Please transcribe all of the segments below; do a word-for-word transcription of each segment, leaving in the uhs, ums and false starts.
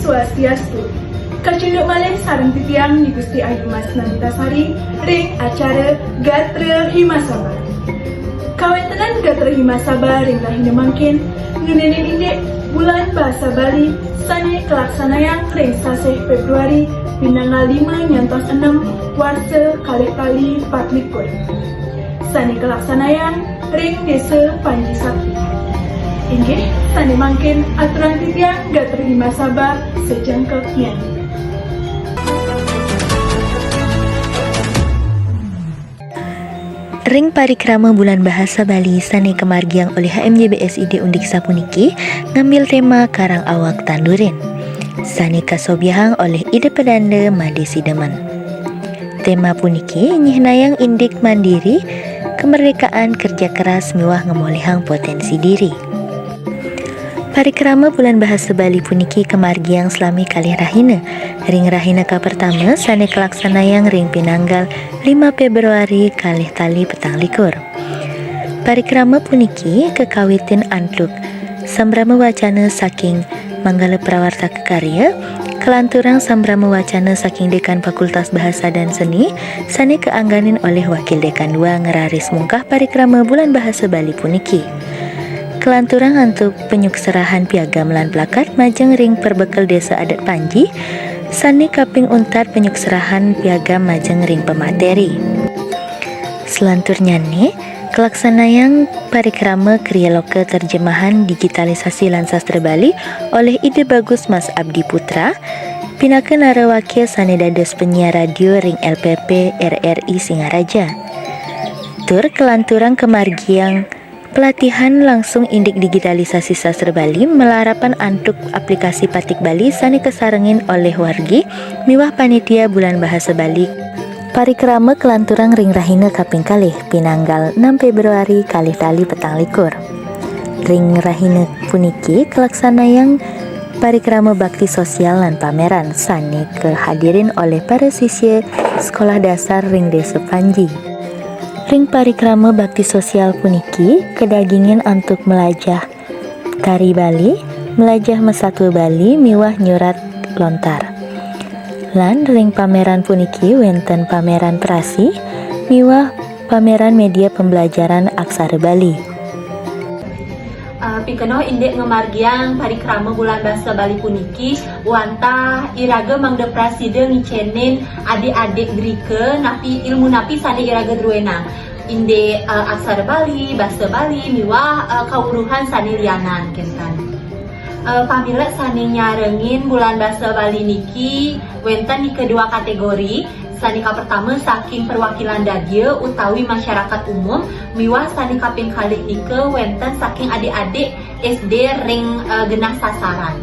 Swastiastu. Kacunduk malih sareng titiang Ni Gusti Ayu Mas Namitasari ring acara Gatra Himasaba. Kawéntenan Gatra Himasaba ring rahina mangkin ngenénin indik Bulan Bahasa Bali sané kalaksanayang ring sasih Fébruari pinanggal lima nyantos enem warsa kalih tali patlikur. Sané kalaksanayang ring Désa Panji Sakti. Inggih, sané mangkin aturang titiang Gatra Himasaba sajangkep nyanyi. Ring parikrama Bulan Bahasa Bali sané kamargiang olih H M J B S I D Undiksha puniki ngambil téma Karang Awak Tandurin, sané kasobiahang olih Ida Pedanda Madé Sidemen. Téma puniki nyihnayang indik mandiri, kemerdekaan, kerja keras miwah ngamolihang potensi diri. Parikrama Bulan Bahasa Bali puniki kamargiang salami kalih rahina. Ring rahina kapertama sané kalaksanayang ring pinanggal lima Fébruari kalih tali petang likur. Parikrama puniki kakawitin antuk sambrama wacana saking Manggala Prawartaka Karya, kalanturang sambrama wacana saking Dekan Fakultas Bahasa dan Seni, sané kaangganin olih Wakil Dekan dua ngraris mungkah parikrama Bulan Bahasa Bali puniki. Kalanturang antuk panyukserahan piagam lan plakat majeng ring perbekel Désa Adat Panji, sané kaping untat panyukserahan piagam majeng ring pamatéri. Selanturnyané, kalaksanayang parikrama Kriya Loka Terjemahan Digitalisasi lan Sastra Bali olih Ida Bagus Mas Abdi Putra, pinaka narawakya sané dados penyiar radio ring L P P R R I Singaraja. Tur kalanturang kamargiang pelatihan langsung indik digitalisasi sastra Bali malarapan antuk aplikasi Patik Bali sané kasarengin olih wargi miwah panitia Bulan Bahasa Bali. Parikrama kalanturang ring rahina kaping kalih, pinanggal enam Fébruari kalih tali petang likur. Ring rahina puniki kalaksanayang parikrama bakti sosial lan pameran sané kahadirin olih para sisya Sekolah Dasar ring Désa Panji. Ring parikrama bakti sosial puniki kadagingin antuk melajah tari Bali, melajah masatua Bali miwah nyurat lontar. Lan ring pameran puniki wénten pameran prasi miwah pameran média pembelajaran aksara Bali. Uh, pikenoh indik ngamargiang parikrama Bulan Basa Bali puniki wantah iraga mangda prasida ngicénin adik-adik drika napi ilmu napi sané iraga druénang. Indik uh, aksara Bali, basa Bali miwah uh, kawruhan sané lianan kénten. Uh, pamilet sané nyarengin Bulan Basa Bali niki wénten nika dua kategori. Sané kapertama saking perwakilan dadia utawi masyarakat umum miwah sané kaping kalih nika wénten saking adik-adik S D ring uh, genah sasaran.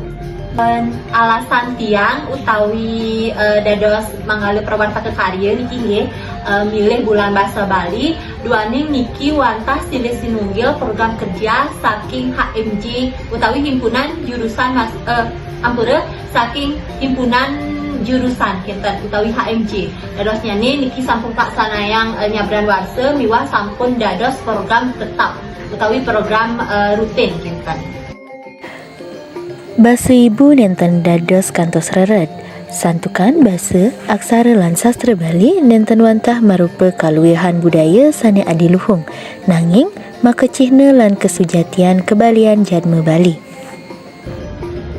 Dan alasan tiang utawi uh, dados manggala prawartaka karya niki nggih uh, milih Bulan Basa Bali, duaning niki wantah silih sinunggil program kerja saking H M J utawi himpunan jurusan mas, uh, ampura saking himpunan jurusan kinten utawi H M J. Dadosnyané niki sampun kalaksanayang uh, nyabran warsa miwah sampun dados program tetap utawi program uh, rutin kinten. Basa ibu nénten dados kantos rered. Santukan basa, aksara lan sastra Bali nénten wantah marupa kaluihan budaya sané adiluhung, nanging makacihna lan kasujatian kabalian jadma Bali.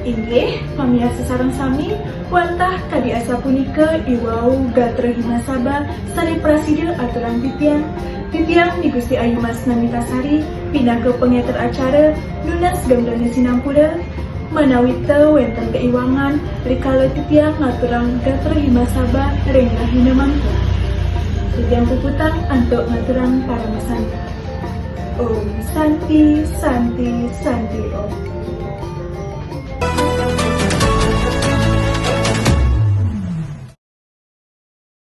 Inggih, pamiarsa sareng sami, wantah kadi asapunika iwau gatra himasaba sané prasida aturang titiang, titiang Ni Gusti Ayu Mas Namitasari, pinaka pangéter acara nunas gambrana sinampura, manawita wénten kaiwangan rikala titiang ngaturang gatra himasaba ring rahina mangkin. Titiang puputang antuk ngaturang paramasanti. Om Santi, Santi, Santi Om.